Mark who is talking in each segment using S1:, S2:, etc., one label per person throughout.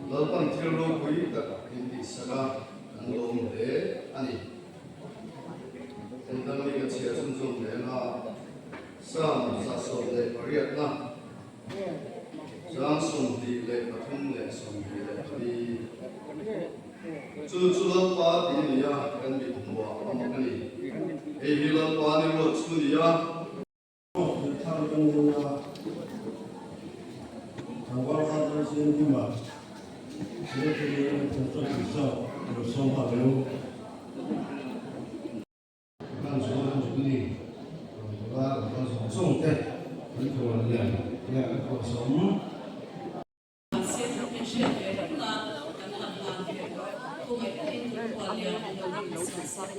S1: Lalpan thil ropui tak min tihsak a, kan lawm hle a ni. Engdang mi ka chhiar chhunzawm hle ang a, Psalm 118na, chang 23 leh 24. Chu chu Lalpa tih a ni a, kan mit hmuah a mak a ni. Hei hi Lalpa ni ruat chu a ni a.
S2: Kan zual an zuk ni. Rawn kal a, rawn kal zawng zawng te kan thual lian nia kan thual sawm.
S3: Mahse, min hriat ve reng a, kan han hlan ve tawh. Khawngaih takin kan khual lian an lo rin sak sak.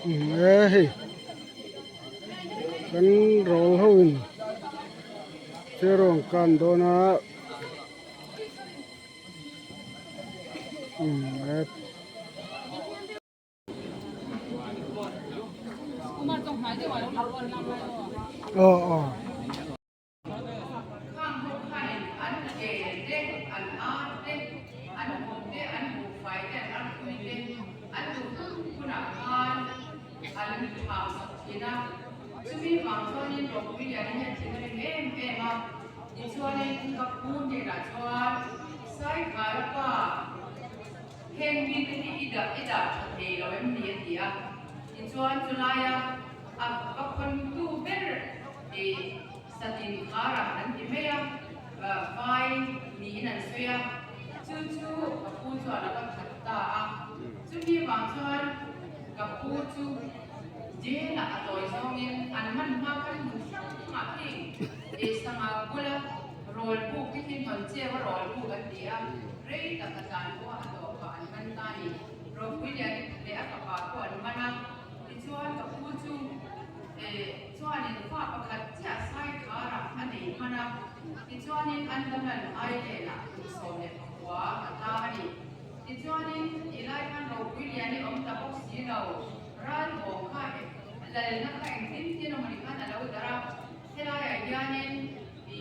S4: E hei kan rawl ho in chair an kan dawn a umm aw aw.
S5: Khang ho khanin an ke te, an ar te, an vawk te, an buhfai te, an arpui te an duh hun hunah khan an tham sak thin a. Chumi vang chuanin Ropui Liana hian thin a rim em em a. Tichuanin ka pu hnenah chuan Saikhara pa heng mite hi i dah i dah tha thei lo em ni a ti a. Tichuan chulaia a va khawntu ber I satin khara an ti mai a, vai niin an sawi a, chu chu ka pu chuan a va that ta a. Chumi vang chuan ka pu chu jail ah a tawi zawngin an man hma khan hmun hrang hrangah heng i sangha bula rawl buk te khi hnawn cheu a rawl buk an ti a, rei tak a tlan pawh a tawpah an man ta a ni. Ropui lian leh a fapa pawh an man a, tichuan ka pu chu Chuanin fa pakhat chiah Saikhara a nei hman a, tichuanin Andaman Island-ah kum 19 a tlang a ni. Tichuanin tilai khan ropui lian i awm ta bawk si lo, ralbawng kha lalna kha engtin tin amawni khan a lo darh a, helaiah hianin i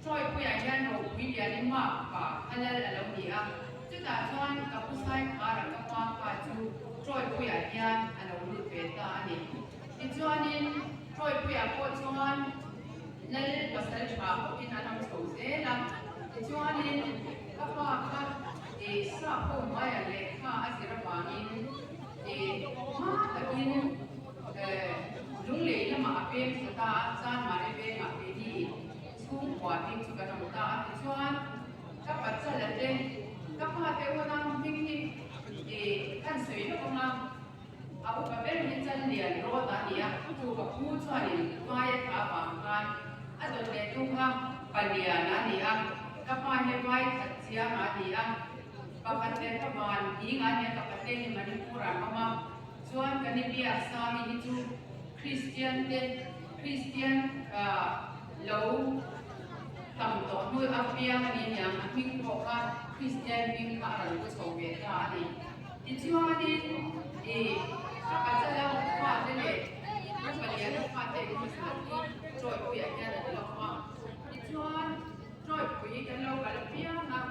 S5: Troypuiah hian ropui lian i map pa kha lal a lo ni a, chutah chuan ka pu Saikhara ka pa kha chu Troypuiah hian a lo lut ve ta a ni. Tichuanin Troypuia pawh chuan Lal pasal tha bawkin an awm chho zel a. Tichuanin ka pa kha ih sap ho hnuaiah lehkha a zir avangin ih hma takin lunglei lamah a peng thla ta a, Chanmari vengah keini chhungkua bik chu kan awm ta a. Tichuan ka pachala te, ka pa te unau hming hi ih kan sawi lawk ang a. A upa ber hi Challian Rawt a ni a, chu ka pu chuanin vai a thlah avang khan a dawt leh tu kha Palian a ni a, ka pa hi vai that chiang a ni a, pakhat leh ka van hing a ni a, ka pate hi Manipur ah awm a, chuan ka ni biak Sami hi chu Kristian te Kristian lo tam tawh hnu apiang a ni aniang, a hming pawh kha Kristian hming kha a rawn pu chho ve ta a ni. Tichuanin i ka pachala fate leh ka paliana fate Christmas hi Troypuiah hian an lo awm a. Tichuan Troypui kan lo kal apiang a,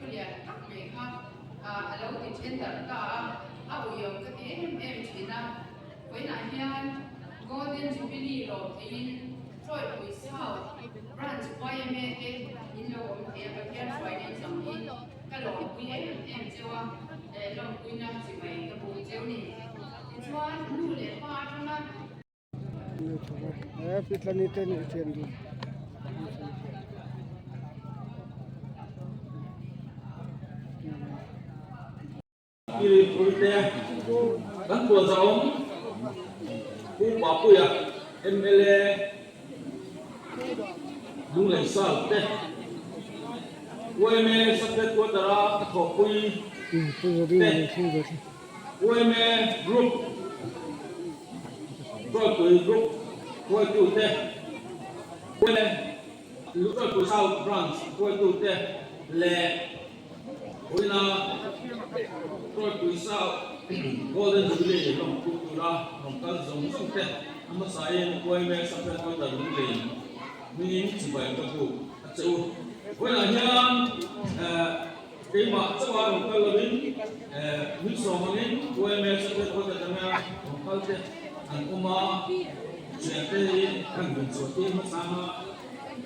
S5: lian tak mai kha a lo ti then darh ta a, a uiawm ka ti em em thin a. Vawiinah hian Golden Jubilee lawm theiin Trawipui South Branch yma te in lo awm thei a, Pathian hruaina in chang hi ka lawmpui em em cheu a, lawmpuina chibai ka buk cheu ni. Tichuan nu leh pa atanga.
S6: Pi Puite, kan khualzahawm Pu Papuia, mla Lunglei South te, yma Sub-Headquarter-a ka thawhpui te, yma Group Hruaipui Group hruaitute, yma Hruaipui South Branch hruaitute leh Vawiina Hruaipui South Golden Jubilee lawm kut tura rawn kal zawng zawng te a hmasain yma Sub-Headquarter Lunglei hmingin chibai ka buk a che u. Vawiinah hian keimah chauha rawn kal lovin min sawm angin yma Sub-Headquarter atanga rawn kal te an awm a, thiante hi kan rawn chhuahtir hmasa a,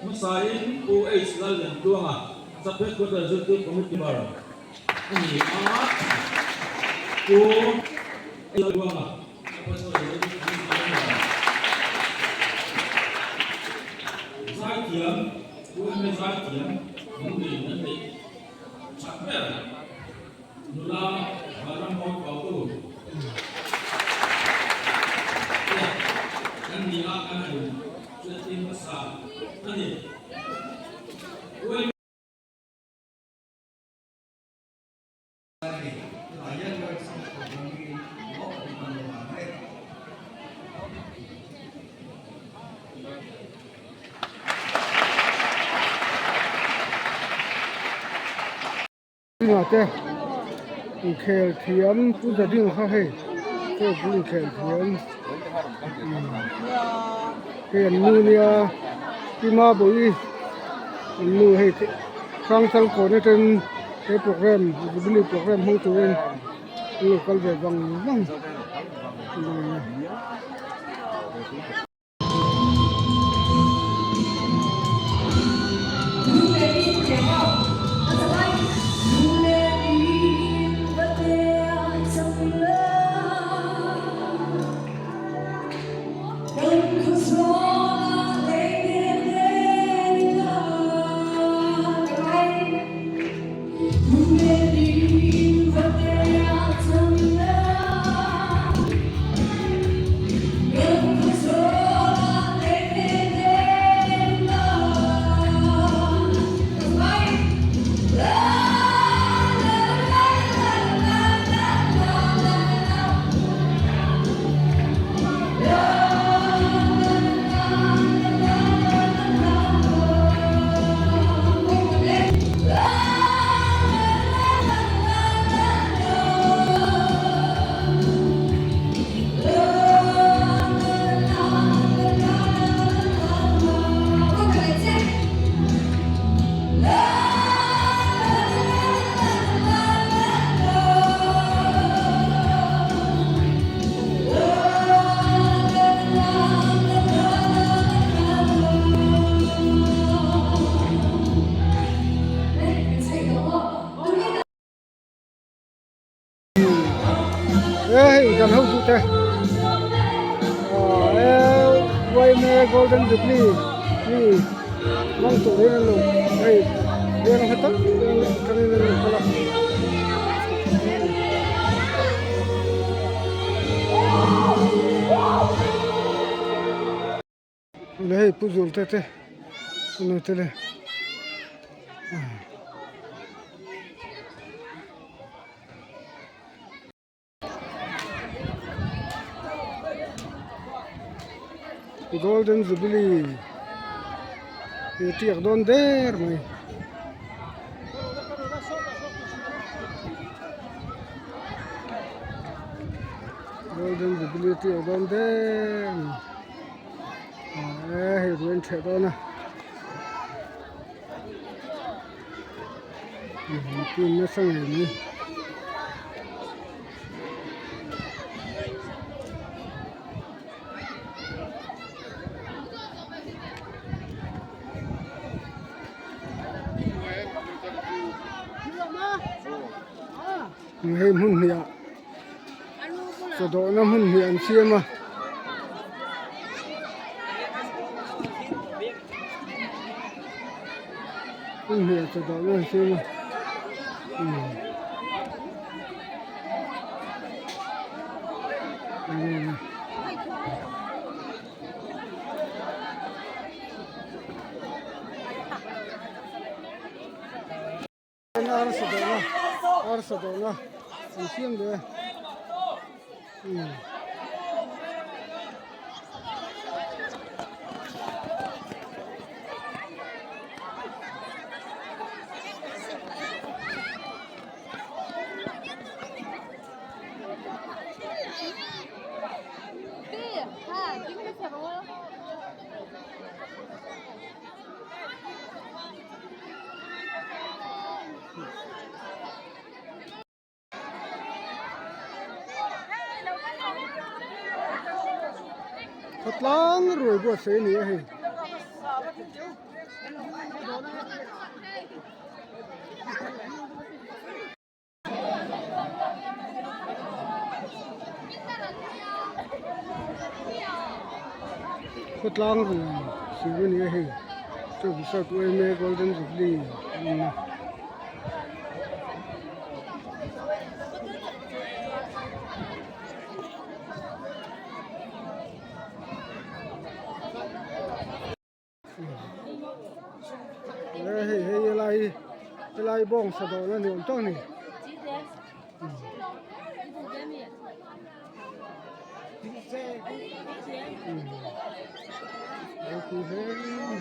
S6: hmasain Pu H Lalliantluanga Sub-Headquarter Zirtir Committee Member a ni a, Pu Lalruanga Sub-Headquarter Zirtir Committee Member, Zaithiam, Pu M A Zaithiam, Lunglein an neih chak ber nula Vanramhawk Pautu te kan ni a, kan han hriattir hmasa a ni.
S4: Te inkhel thiam pu Zading kha hei chaw pui inkhel thiam hei an nu nia Pi Mabawi an nu hei Hrangchal kawn atangin he program Jubilee program hmang turin an lo kal ve vang vang a ni. Hei kan hotu te yma golden jubilee mi hmang turin an lo hei veng hla tak atangin an lo kal a. Hei pu Zulte te an tel e. Golden Jubilee hi tiak dawn der mai. Golden Jubilee tiak dawn der mai. Hei ruai an ṭheh dawn a. Mipui nasa ngei mai. Hei hmun hnih ah chaw dawhna hmun hnih an siam a. Hmun hnih ah chaw dawhna an siam a umm. Arsa dawhna arsa dawhna an siam leh a umm. Khawtlang ruai buatsaih a ni a hei. Khawtlang ruai siam a ni a hei chu Visakh yma Golden Jubilee a ni a. Hei hei helai hi helai bawng sa dawhna ni awm tak a ni. Ropui hle mai.